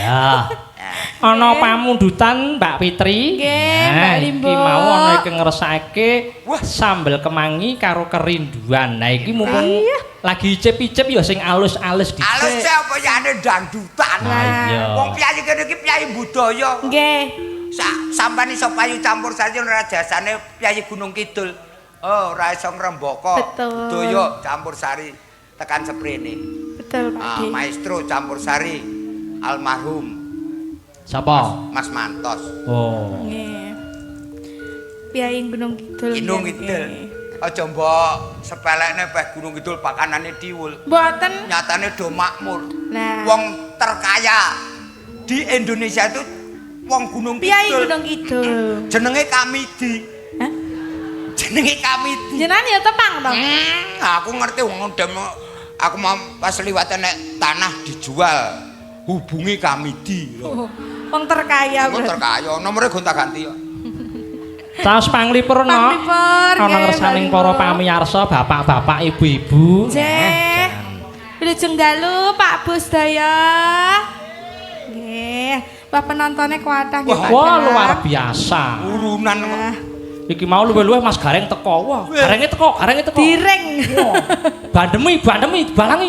Ya. Ana pamundutan Mbak Fitri. Nggih, Mbak Nah, Limbo. iki mau ana iki ngersake Wah. Sambel kemangi karo kerinduan. Nah, iki mumpung lagi icip-icip ya sing alus-alus dhisik. Alus apa yane dangdutan. Nah, iya. Wong piyayi kene iki piyayi budaya. Nggih. Sampeyan iso payu campur sari ora jasane piyayi Gunung Kidul. Oh, ora iso ngrembaka. Betul. Budaya campur sari tekan seprene. Betul, Pak Ah, De. Maestro campur sari almarhum Sapa? Mas Mantos. Oh. Nggih. Piyayi Gunung Kidul. Gunung nggih. Kidul. Aja mbok sepelekne peh Gunung Kidul pakanane diwul. Mboten. Nyatane do makmur. Nah. Wong terkaya di Indonesia itu wong Gunung Piyayi Kidul. Gunung Kidul. Jenenge Kamidi. Hah? Jenenge Kamidi. Jenengan ya tepang to? Aku ngerti wong demo aku mau pas liwat nek tanah dijual hubungi Kamidi. Oh, wong terkaya Wong berarti. terkaya, nomornya gonta-ganti kok. Saos panglipur no. Panglipur, Ana nggih, ngersaning Mbak para Limbo. pamirsa, bapak-bapak, ibu-ibu. Nggih. Wilujeng dalu Pak Bos Daya. Nggih. Wah, penontonnya kuatah nggih, Pak. Wah, Dalang. luar biasa. Urunan kok. Nah, Iki mau luwih-luwih Mas Gareng teko. Wah, Garenge teko, Garenge teko. Diring. Wah, bandemi, bandemi, dibalangi.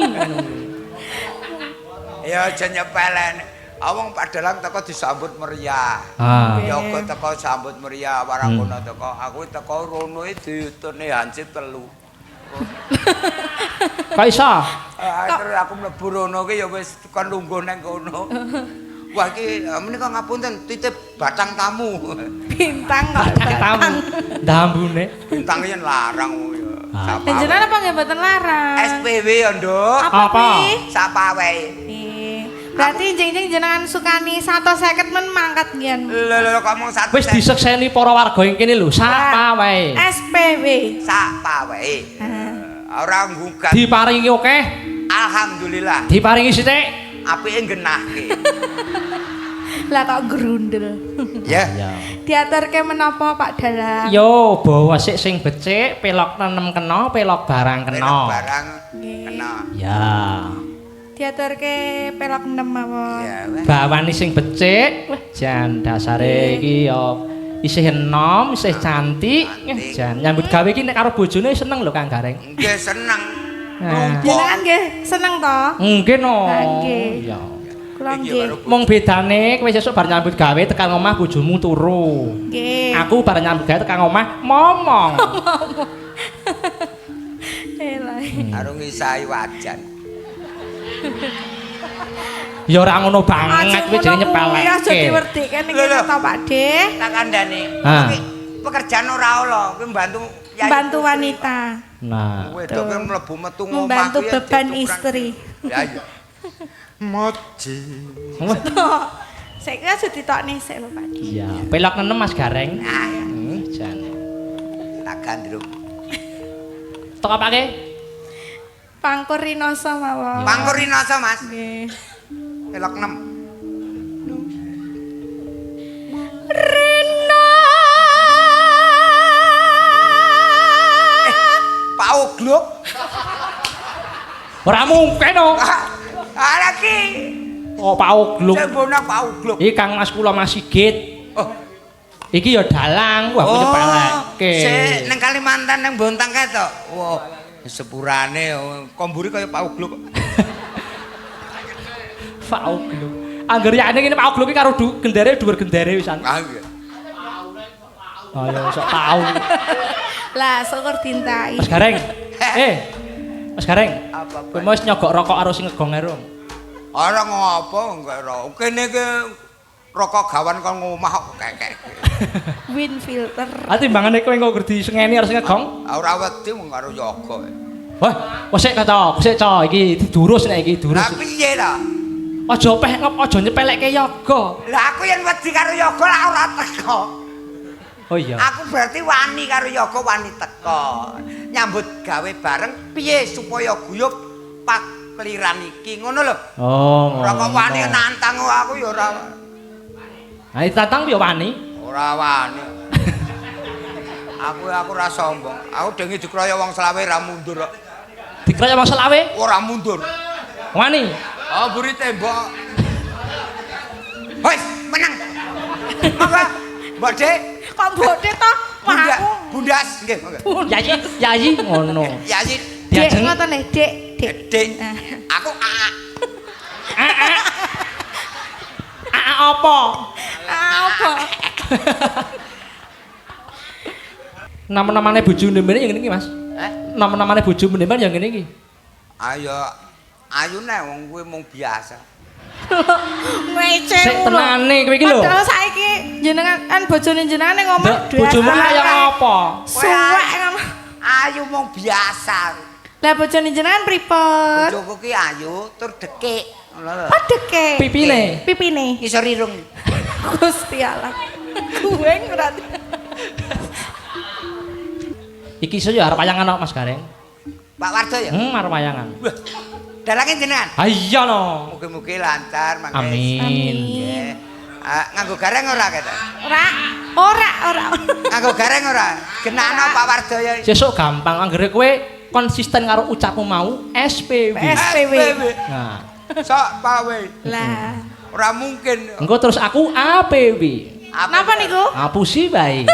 Ya aja nyepelene. Awong Pak Dalang teko disambut meriah. Ah. Yoga teko sambut meriah, warangkono teko. Aku teko rono iki diutune hansip telu. Kok iso? Ah, terus aku mlebu rono ki ya wis kon lungguh nang kono. Wah iki menika ngapunten titip batang tamu. Bintang kok. Tamu. Dambune. Bintang yen larang ya. Ah. Sapa? Panjenengan apa nggih mboten larang? SPW ya, Nduk. Apa Apa? kuwi? Sapa wae. Ih, berarti jeng-jeng jenengan sukani 150 men mangkat ngian. Lho lho kok mung satu. Wis disekseni para warga ing kene lho, sapa wae. SPW. Sapa wae. Ah. Ora nggugat. Diparingi akeh, Alhamdulillah. diparingi sithik. Apike nggenahke. Lah kok grundel. Ya. Ya. Diaturke menapa Pak Dalang? Yo, bawa sik sing becik, pelok nenem kena, pelok barang kena. Pelok barang Nggih. kena. Ya. Diaturke pelok 6 mawon. Ya weh. Bawani sing becik, wah jan dasare iki yo isih enom, isih cantik, Cantik. jan nyambut gawe iki nek karo bojone seneng lho Kang Gareng. Nggih seneng. Nah. Jenengan nggih seneng to? Nggih no. Ah, nggih. Iya. Kula Iki nggih. baru Mung bedane kowe sesuk bar nyambut gawe tekan omah bojomu turu. Nggih. Aku bar nyambut gawe tekan omah momong. Elah. Karo ngisahi wajan. Ya ora ngono banget kowe jenenge kuwi, aja nyepeleke. diwerdikke ning Lho, kene lho. to Pak De. Tak kandhane. Ah. Kuwi pekerjaan ora ala, kuwi mbantu Yai Membantu Putri. wanita, Nah, Wedok kuwi mlebu metu ngomah membantu kuwi ya beban dituprak. istri. Ya iya. Moji. Wah, Saiki aja ditokne sik lho Pak De. iya, pelok nenem Mas Gareng. Nah, Jan. tak gandrung. Tok apake? Pangkur Rinoso mawon. Pangkur Rinoso, Mas. Nggih. Pelok 6. Rino. Pak Oglok. Ora mungkin no. Ah, lagi. Oh, Pak Ogluk. Sing bonang Pak Oglok. Iki Kang Mas kula Mas Sigit. Oh. Iki ya dalang, wah aku nyepeleke. Sik nang Kalimantan nang Bontang kae to. Wah, sepurane oh, komburi kaya Pak Oglok. Pak Ogluk. Angger yane ngene Pak Ogluk iki karo gendere dhuwur gendere wisan. Ah iya. Oh ya sok tau. Lah syukur dintai. Mas Gareng. Eh. Mas Gareng. Apa, Kowe mau wis nyogok rokok karo sing ngegong ae, Rung? Ora ngopo enggak ora. Kene iki rokok gawan kon ngomah kok kekek. Wind filter. Ah timbangane kowe engko disengeni karo sing ngegong. Ora wedi mung karo yoga. Wah, wis sik to, sik to, iki didurus nek iki durus. Lah piye ta? Aja peh ngop, aja nyepelekke yoga. Lah aku yen wedi karo yoga lah ora teko. Oh iya. Aku berarti wani karo yoga wani teko. Nyambut gawe bareng piye supaya guyub pakliran iki ngono lho. Oh, Ora kok ngono. wani nantang aku ya ora Nah, ditantang ya wani. ora wani. Aku ora sombong. Aku dengi dikroyok wong selawe ra mundur kok. Dikroyok wong selawe Ora mundur. wani. Oh, mburi tembok. Monggo. Mbok Dek. Kok mbok Dek to? Bunda, Bundas nggih, monggo. Yayi, yayi ngono. Yayi. Dek Diajeng ngoten lho, Dek, Dek. Dek. Aku aa. Aa apa? Apa? Nama-namane bojone mene yang ngene iki, Mas. Eh? Nama-namane bojo mene yang ngene iki. Ayo ayune wong kuwi mung biasa. Ngece. Sik tenane kowe iki lho. Padahal saiki jenengan kan bojone jenengan ning omah. Bojomu kaya ngapa? Suwek ngono. Ayu mung biasa. Lah bojone jenengan pripun? Bojoku ki ayu tur dekik. Ngono lho. Oh dekik. Pipine. Pipine. Ngisor irung. Gusti Allah. Kuweng berarti. Iki iso ya arep wayangan kok Mas Gareng. Pak Warjo ya? Arep wayangan. Wah. Dalange jenengan. Ha iya no. Mugi-mugi lancar mangke. Amin. Nggih. Ah, nganggo gareng ora kata? Ora, ora, ora. Nganggo gareng ora? Genano Pak Warjo ya. Sesuk gampang anggere kowe konsisten karo ucapmu mau SPW. SPW. Nah, Sok pawe. Lah. Ora mungkin. engko terus aku APW. Napa niku? Ngapusi bae.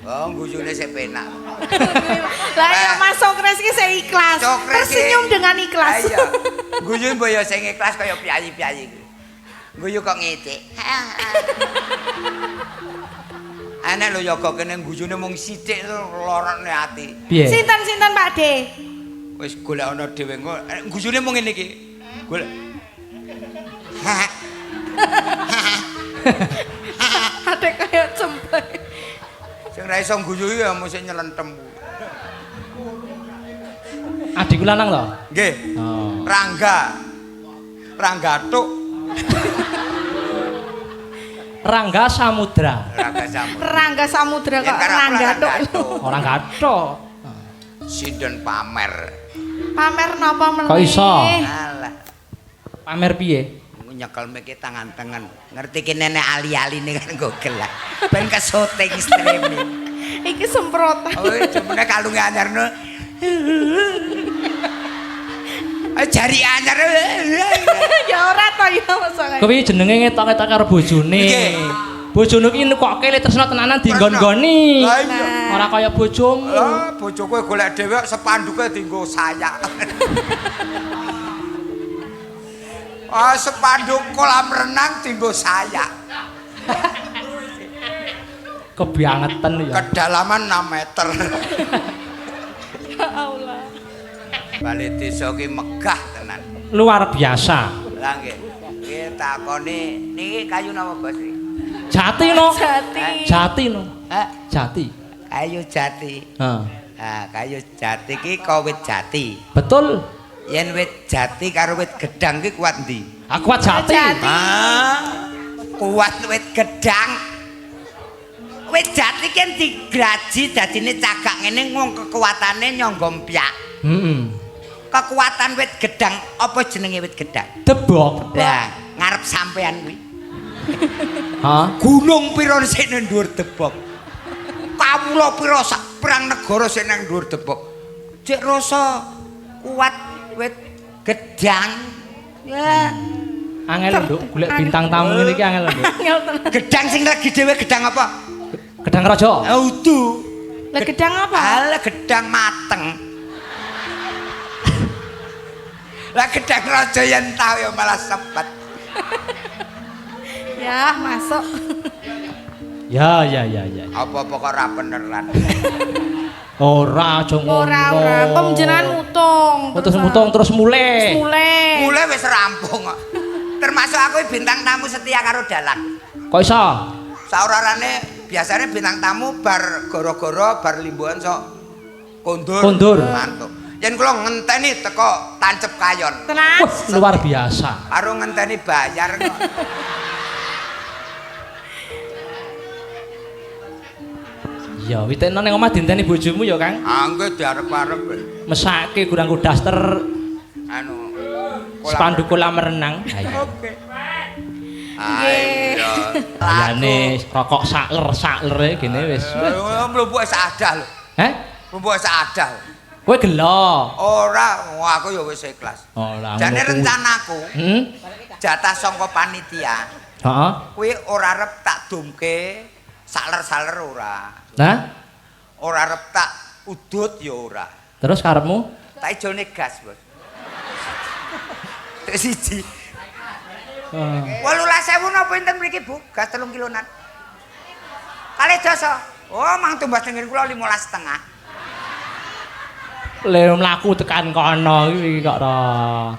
Oh, guyune sik penak. Lah ya Mas Sokres iki sik ikhlas. Tersenyum dengan ikhlas. Iya. Guyu mbok ya sing ikhlas kaya piyayi-piyayi iki. Guyu kok ngecek. Enek lho yoga kene guyune mung sithik lorone ati. Piye? Sinten-sinten Pak De? Wis golek ana dhewe engko guyune mung ngene iki. Golek. Adek kaya cempe. Sing ra iso guyu ya mesti nyelentem. Adikku lanang lho. Nggih. Oh. Rangga. Rangga tuk. Rangga Samudra. Rangga Samudra. Rangga Samudra kok Rangga tuk. Ora gathok. Sinden pamer. Pamer napa meneh? Kok iso? Alah. Pamer piye? Nyekel mike tangan-tangan. Ngerti ki nenek ali-aline kan nggo gelak. Ben kesoting streaming. Iki semprotan. Oh, jemene kalunge anyar no. Jari anyar. Ya ora to ya masa. Kuwi jenenge ngetok-ngetok karo bojone. Bojone ki nukokke le tresna tenanan dinggon-nggoni. Lah iya. Ora kaya bojomu. Lah bojoku golek dhewe sepanduke dienggo sayak. Ah sepanduk kolam renang dienggo sayak. Kebiangetan ya. Kedalaman 6 meter. Ya Allah. Bali desa ki megah tenan. Luar biasa. Lah nggih. Ki takoni niki kayu napa Bos? Jati no. Jati. Jati no. Hah? Jati. Kayu jati. Heeh. Ah, kayu jati ki kawit jati. Betul. Yen wit jati karo wit gedang ki kuat ndi? Aku kuat jati. Jati. Ah, kuat wit gedang. Wit jati ki digraji dadine cagak ngene wong kekuatane nyangga mpyak. Heeh. Kekuatan wit gedang apa jenenge wit gedang? Debok. Lah, ngarep sampean kuwi. Hah? Gunung pira sik nang dhuwur Debok? Kawula pira sak perang negara sik nang dhuwur Debok? Cek rasa kuat wit gedang. Ya. Angel nduk, golek bintang tamu ngene iki angel nduk. Angel tenan. Gedang sing legi dhewe gedang apa? Gedang raja. Udu. Lah gedang apa? Alah gedang mateng. Lah gedang raja yen tau ya malah sepet. Ya, masuk. Ya ya ya ya. Apa-apa kok ora beneran. Ora aja ngono. Ora ora, kom jenengan mutung. Terus mutung terus mulai. Mulai. Mulai wis rampung kok. Termasuk aku bintang tamu setia karo dalang. Kok iso? Saurarane biasanya bintang tamu bar goro-goro bar limbuhan sok kondur. Kondur. Mantuk. Yen kula ngenteni teko tancep kayon. Tenan. Wah, luar biasa. Karo ngenteni bayar kok. Ya, witekno ning omah dinteni bojomu ya, Kang. Ah, nggih diarep-arep. Mesake kurang daster Anu spanduk kolam renang. Oke. Ayo. Liyane rokok sakler-saklere gene wis. Mlebu wis adah lho. Heh? Mlebu wis adah. Kowe gelo. Ora, aku ya wis ikhlas. Ora. Jane rencanaku, Heeh. jatah saka panitia. Heeh. Kuwi ora arep tak dumke saler-saler ora. Nah, Ora arep tak udut ya ora. Terus karepmu? Tak ijolne gas, Bos. Tek siji. Heeh. 18.000 napa pinten mriki, Bu? Gas 3 kilonan. Kalih dasa. Oh, mang tumbas teng kula 15,5. Le mlaku tekan kono iki kok ora.